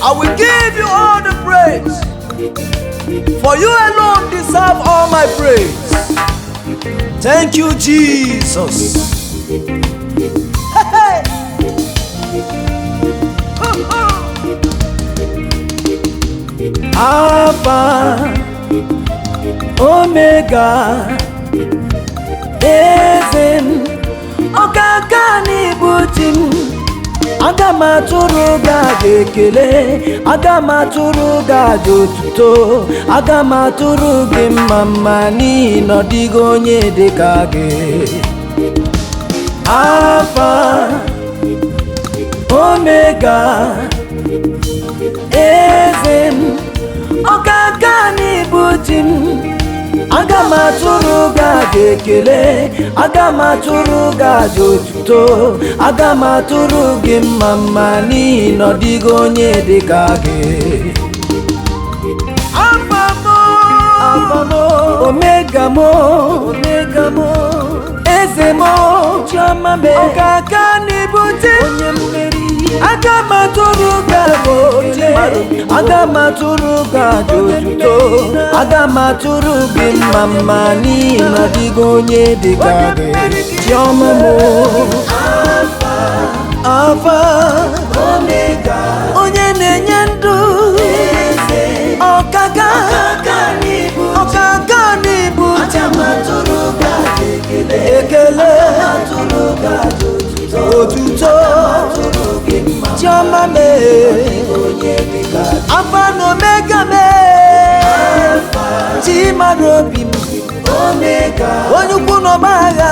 I will give you all the praise, for you alone deserve all my praise. Thank you, Jesus. Hey, hey. Ho, ho. Alpha, Omega, Eze m, ọkaka n'ịbụ chi m. Aga m atụrụ gị aja ekele, aga m atụrụ gị aja otuto, aga m atụrụ gị mma mma n'ihi na ọ dịghị onye dị ka gị. Alpha, Omega, Eze m, ọkaka n'ịbụ chi m. Aga m atụrụ gị aja ekele, aga m atụrụ gị aja otuto, aga m atụrụ gị mma mma n'ihi na ọ dịghị onye dị ka gị. Alpha m, Alpha m, Omega m, Omega m, Eze m, Chiọma m, ọkaka n'ịbụ chi, onye mmeri. Aga m atụrụ gị aja ekele, aga m atụrụ gị aja otuto, aga m atụrụ gị mma mma n'ihi na ọ dịghị onye dị ka gị. Chiọma m, Alpha, Omega, onye na-enye ndụ, ọkaka, ọkaka n'ịbụ aga m atụrụ gị aja ekele, ekele, atụrụ gị aja otuto, otuto, atụrụ gị mma, Chiọma m, onye dị ka gị. Alpha na Omega m, Chimara obi m, Omega, onye ukwu n'ọgba agha,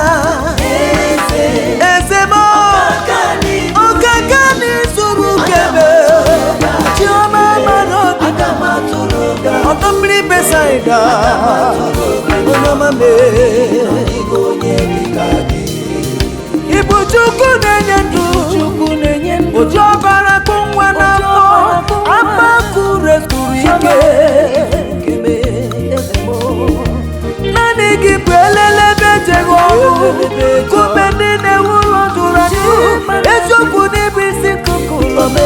Eze, eze m, ọkaka n'ịbụ ọkaka n'izuru kebe, Chiọma mara obi, aga m atụrụ gị aja ọdọ mmiri Besaida, onye ọma m. dịghị onye dị ka gị. Ịbụ Chukwu na-enye ndụ, oji ọbara kpụ nwa n'afọ, amakure zuru ike. Naanị gị bụ elelebe ejeghị ọrụ, kume ndị na-ewu ụlọ jụrụ ajụ, eziokwu n'ịbụ isi nkuku ụlọ m.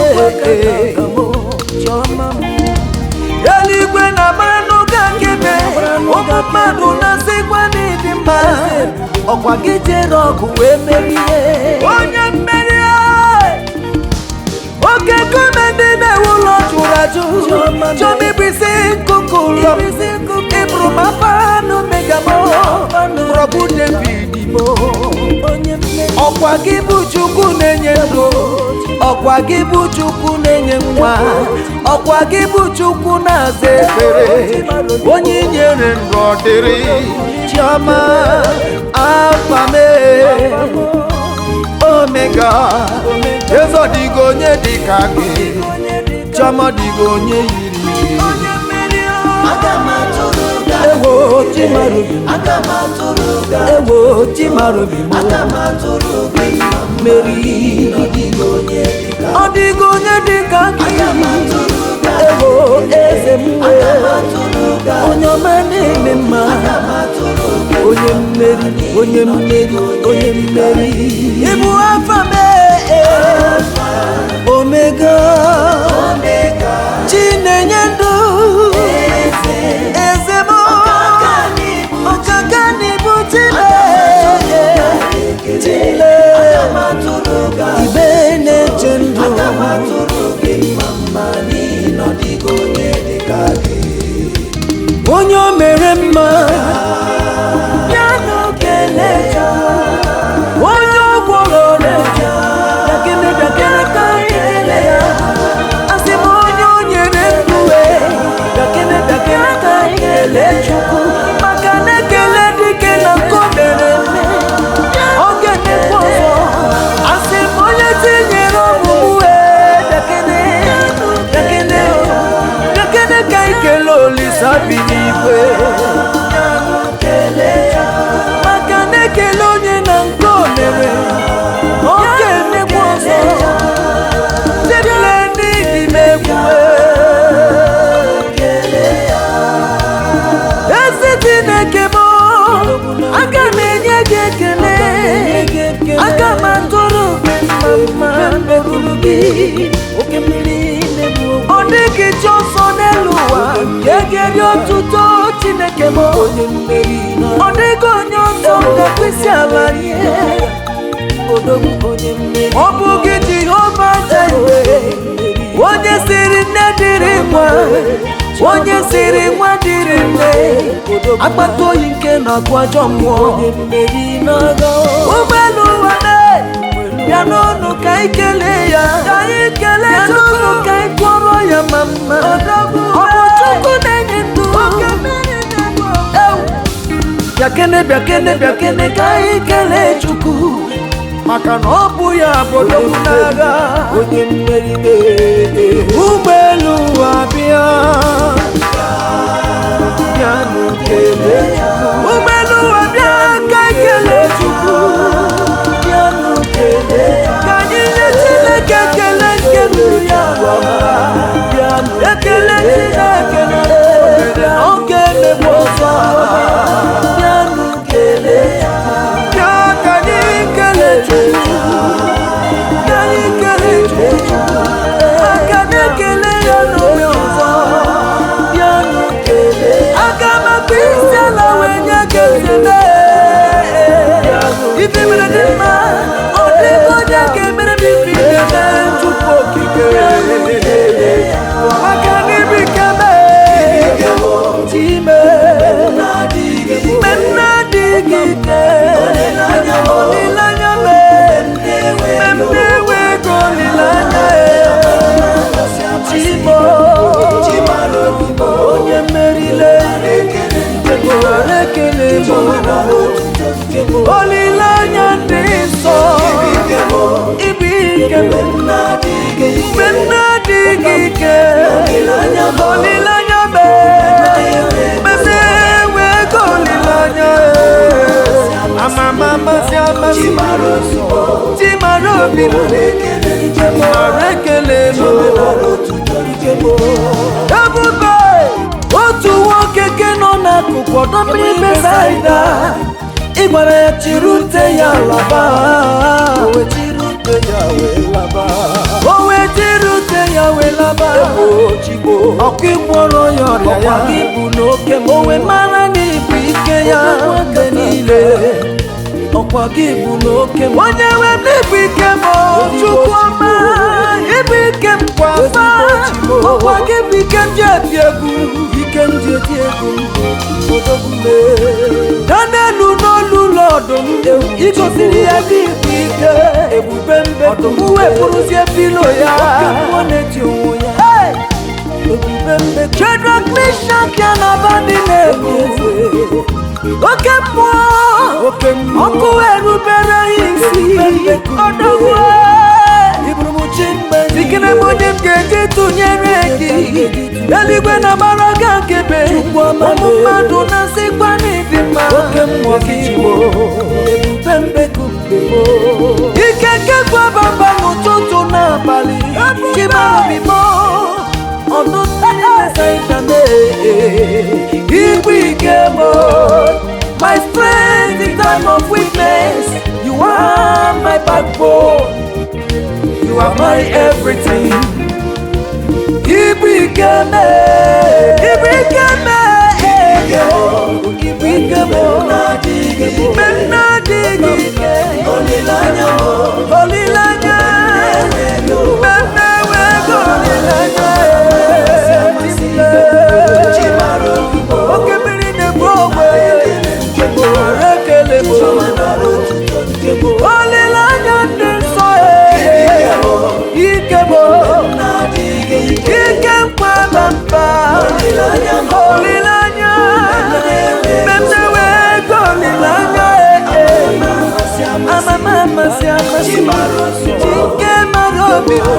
Eluigwe na-amara n'oge nkebe, ụmụ mmadụ na-asịkwa n'ịdị mma, ọkwa gị jere ọgụ wee merie. Onye mmeri, oke nkume ndị na-ewu ụlọ jụrụ ajụ, chọm ịbụ isi nkuku ụlọ m, ịbụrụ m Alpha na Omega m, mgbọrọgwụ David m. Ọkwa gị bụ Chukwu na-enye ndụ, ọkwa gị bụ Chukwu na-enye nwa, ọkwa gị bụ Chukwu na-aza ekpere, onye nyere ndụ ọ dịrị. Chiọma, Alpha m, Omega, eze ọdịgo onye dị ka gị, Chiọma dịgo onye yiri gị. Aga m atụrụ gị aja Ewo Chimarobi, aga m atụrụ gị aja, ewo Chimarobi m, aga m atụrụ gị mma mma mmeri. na ọ dịghị onye dị ka Ọ dịghị onye dị ka gị. Aga m atụrụ gị aja Ewo eze m, aga m atụrụ gị aja, onye ọma na-eme mma, aga m atụrụ gị onye mmeri, onye mmeri, onye mmeri. Ịbụ Alpha m, Omega, Omega, Chi na-enye ndụ, Eze, eze m, ọkaka n'ịbụ ọkaka n'ịbụ Chile, ekele, Chile, aga m atụrụ gị aja, ibe na-eche ndụ. aga m atụrụ gị mma mma n'ihi na ọ dịghị onye dị ka gị. Onye o mere mma, ya na okele ya. Onye ọ gwọrọ ọrịa, bịakene bịakene ka anyị kelee ya. Asị m onye o nyere ndụ wee, bịakene bịakene ka anyị kelee Chukwu, maka na ekele dike na nke o mere eme, ọ ga-emekwa ọzọ. Asị m onye tinyere ọmụmụ wee, bịakene bịakene o, bịakene ka anyị kelee Olisa bi n'igwe, maka na ekele onye na nke o mere, ọ ga-emekwa ọzọ. Chebile n'ihi m egwu. Ezi Chineke m, aga m enye gị ekele, aga m atụrụ gị mma mma, gị oke mmiri na-egbu. Ọ dịghị chi ọsọ n'elu ụwa nke ga-eri otuto Chineke m. Onye mmeri Ọ dịghị onye ọzọ m ga-akpịsị ala nye. Odogwu, onye mmeri. Ọ bụ gị Jehova Jire, onye siri nne dịrị nwa, onye siri nwa dịrị nne, akpata oyi nke na-agụ ajọ mmụọ. Onye mmeri na-aga. Ụgbọelu ụwa mee, bịa n'ọnụ ka anyị kelee ya, ka anyị kelee bịa n'ọnụ ka anyị kpọrọ ya ma mma. Ọ bụ Chukwu na-enye ndụ. Ewu. Bịakene, bịakene, bịakene ka anyị kelee Chukwu, maka na ọ bụ ya bụ odogwu n'agha. Onye mmeri mee. Ụgbọelu ụwa bịa, bịanụ kelee Chukwu. Ụgbọelu ụwa bịa ka anyị kelee Chukwu. Bịanụ kelee. Ka anyị nye Chineke ekele nke ruru ya. Bịanụ. Ekele Chineke na ọ ga-emegbu ọzọ. Bịanụ kelee. Bịa ka anyị kelee Chukwu. Ka anyị kelee Chukwu. Maka na ekele ya n'onwe ọzọ. Bịanụ kelee. Aga m akpụ isi ala wee nye gị ekele. Ife mere dị mma, ọ dịghị onye ga-emere m ife ị ga-eme, Chukwu okike. Maka na ibu ike mee, Chime. Na-adịghị. Mgbe m na-adịghị ike, olileanya mee. Mgbe m na-enwe ego, olileanya Chimo, onye mmerile, nara ekele m. Olileanya dị nsọ, ibu ike m. Mgbe m na-adịghị ike, olileanya mee. Mgbe m na-enwe ego, olileanya amama amasị amasị. Chimara obi m, nara ekele m. Ebube, otu nwoke ke nọ n'akụkụ ọdọ mmiri Besaida, ị gwara ya chirute ya laba. O wee chirute ya wee laba. Ọkụ ịgwọrọ ya ọrịa ya, o wee mara na ịbụ ike ya mgbe niile. Ọkwa gị bụ n'oke m. Onye nwe m n'ịbụ ike m, o, Chukwu ọma, ịbụ ike m kwa mma. Ọkwa gị bụ ike m ji eti egwu. Ike m ji eti egwu m, odogwu mee. Gaa n'elu n'olu ụlọ ọdụm, igosiri ya gị bụ ike. Ebube mbe. Ọdụm wee bụrụzie pilo ya. Oke mmụọ na-eti onwe ya. Hey! Ebube mbe. Shadrach, Meshach ya na Abednego, oke mmụọ, Oke mmụọ. ọkụ erubere ha isi. Ọdụm, Ịbụrụ m chi mgbe Dikere m onye m ga-eji tụnyere gị. Eluigwe na gbara gị akebe. Chukwu ọma. Ụmụ mmadụ na-asịkwa na ịdị mma. Oke mmụọ gị bụ ebube mbekumbe. Ike kekwa bamba n'ụtụtụ n'abalị. Chimarobimo, ọdụm igwe ike m. My strength in time of weakness, you are my backbone. You are my everything. Ibu ike me, ibu ike me, ibu ike m. Mgbe m na-adịghị ike, Olileanya m. olileanya. Mgbe m na-enweghị olileanya, oke mmiri na-egbu ogbe, nara ekele m. Olileanya ndị nsọ, ike m, ike mkpa mba. Olileanya, mgbe m na-enweghị olileanya, amama amasị amasị. Chike mara obi m,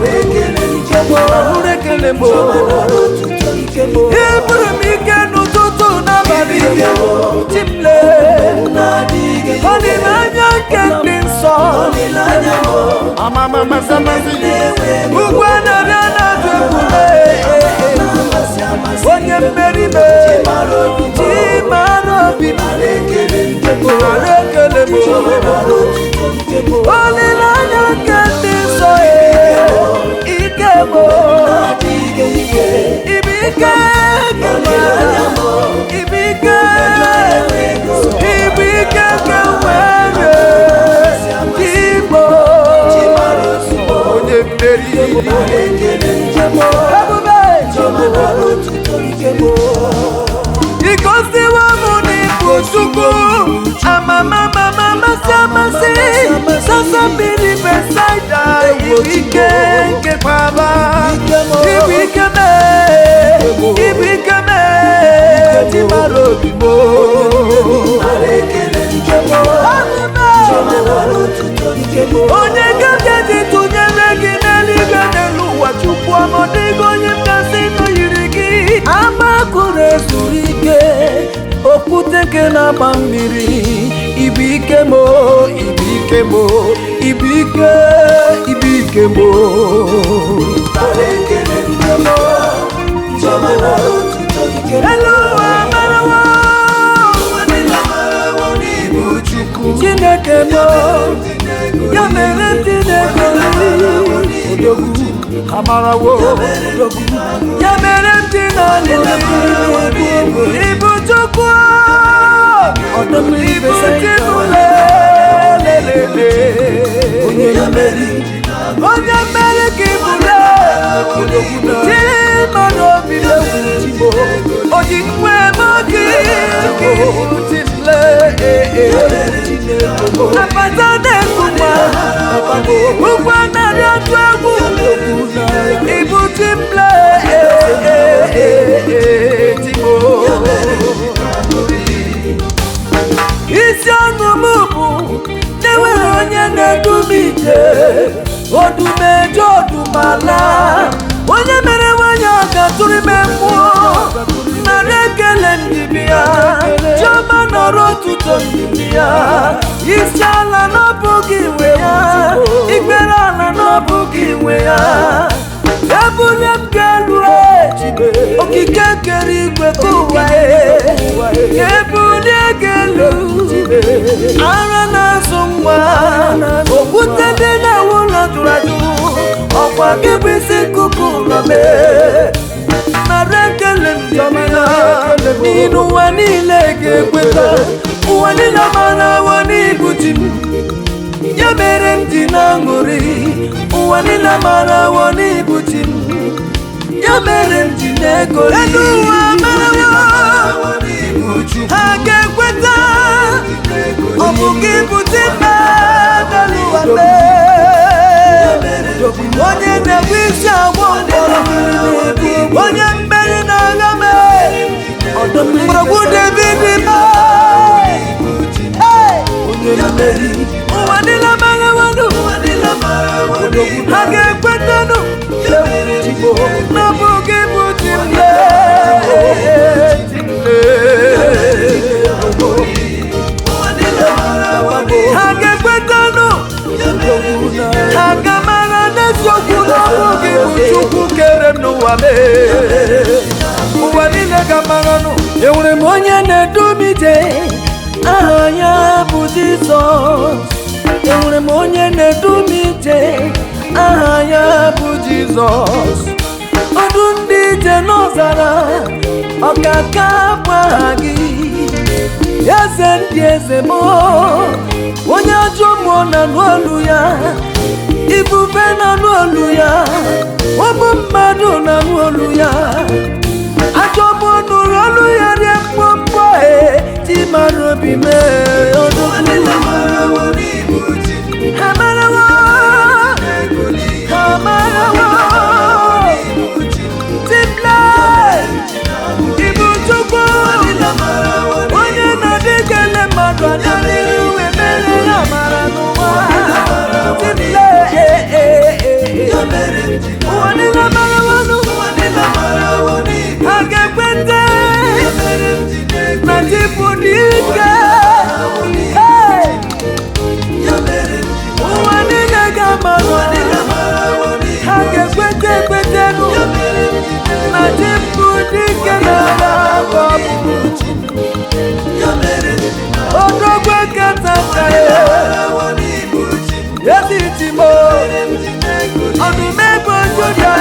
ahụrụ ekele m. Eburu m ike n'ụtụtụ n'abalị. Chimle, olileanya nke ndị nsọ. Amama amasị amasị. Ugwu na-arịa na-atụ egwu. Onye mmeri me, chi mara obi m, nara ekele m. Olileanya nke ndị nsọ, ike m. Ebube. Igosiwo m n'ịbụ Chukwu, amama mama amasị amasị, sọsọ mmiri Besaida, ibu ike nke kwaba, ibu ike mee, ibu ike mee, dị mara obi m. Onye gaje dị tụnyere gị n'eluigwe n'elu ụwa, Chukwu ọmọdịgo onye mgasị nụ yiri gị. Amakụrụ ezuru ike, okwute nke na-agba mmiri, ibu ike mo, ibu ike mo, ibu ike, ibu ike mo. Elu ụwa marawo, Chineke mo, ya mere ndị na-egoli odogwu amarawo odogwu, ya mere ndị na-alụrụ ibu Chukwu, ibu Chimule lelele, onye mmeri ka ibule chimara obi mewu oji nwe gị ka ibu Chimule apata na-ekwu nwa ụgwọ narị atụ egwu ibu Chimule Chimo. Isi ọṅụ m bụ na-enweghị onye na-edu m ije, odumeje odumala, onye mere nwanyị ọ ga-atụrụ ime mmụọ, nara ekele ndidi ya, chiọma nọrọ otuto ndidi ya, isi ala n'ọbụghị inwe ya, ikpere ala n'ọbụghị inwe ya, ebulie m ga-elu okike kere igwe ka ụwa ebulie gị elu, ara na-azụ nwa, okwute dị na-ewu ụlọ jụrụ ajụ, ọkwa gị bụ isi nkuku ụlọ mee, nara ekele m jọmana, n'ihi na ụwa niile ga-ekweta, ụwa niile mara awa n'ibu ji m, ya mere m ji na-aṅụrị, ụwa niile mara awa n'ibu ji m, ya mere m ji na-egoli. Elu ụwa marawo, ha ga-ekweta, ọ bụ gị bụ Chimbe n'elu ụwa mee, onye na-ebu isi agwọ mkpọrọ, onye mmeri na-agha mee, mgbọrọgwụ David mee, ụwa niile marawanụ, ha ga-ekwetanụ na ọ bụ gị bụ Chimle, Chimle. Ha ga-ekwetanụ, ha ga-amara n'eziokwu na ọ bụ gị bụ Chukwu kere m n'ụwa mee, ụwa niile ga-amaranụ. Enwere m onye na-edu m ije, aha ya bụ Jizọs. Enwere m onye na-edu m ije, aha ya bụ Jizọs. Ọdụ ndị ije n'ọzara, ọkaka bụ aha gị, eze ndị eze m, onye ajọ mmụọ na-anụ olu ya, ifufe na-anụ olu ya, ụmụ mmadụ na-anụ olu ya, ajọ mmụọ nụrụ olu ya rie mkpọmkpọ, e chimara obi mee ọdụ. Ha marawo, ha marawo, Chimle, ibu Chukwu, onye na-adị kele mmadụ anya n'ihu emere ya mara n'ụwa. Chimle, ụwa niile marawanụ, ha ga-ekwete na chi bụ dike. Hey! Ụwa niile ga-amarụ, ha ga-ekwete ekwetenụ na chi bụ dike n'ala bụ odogwu eketata ya ezi timo ọdụm ebe Juda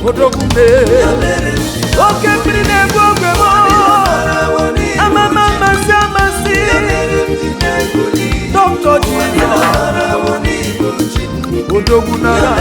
odogwu mee, oke mmiri na-egbu ogwe m, amama amasị amasị, Dr. Jizọs odogwu nara.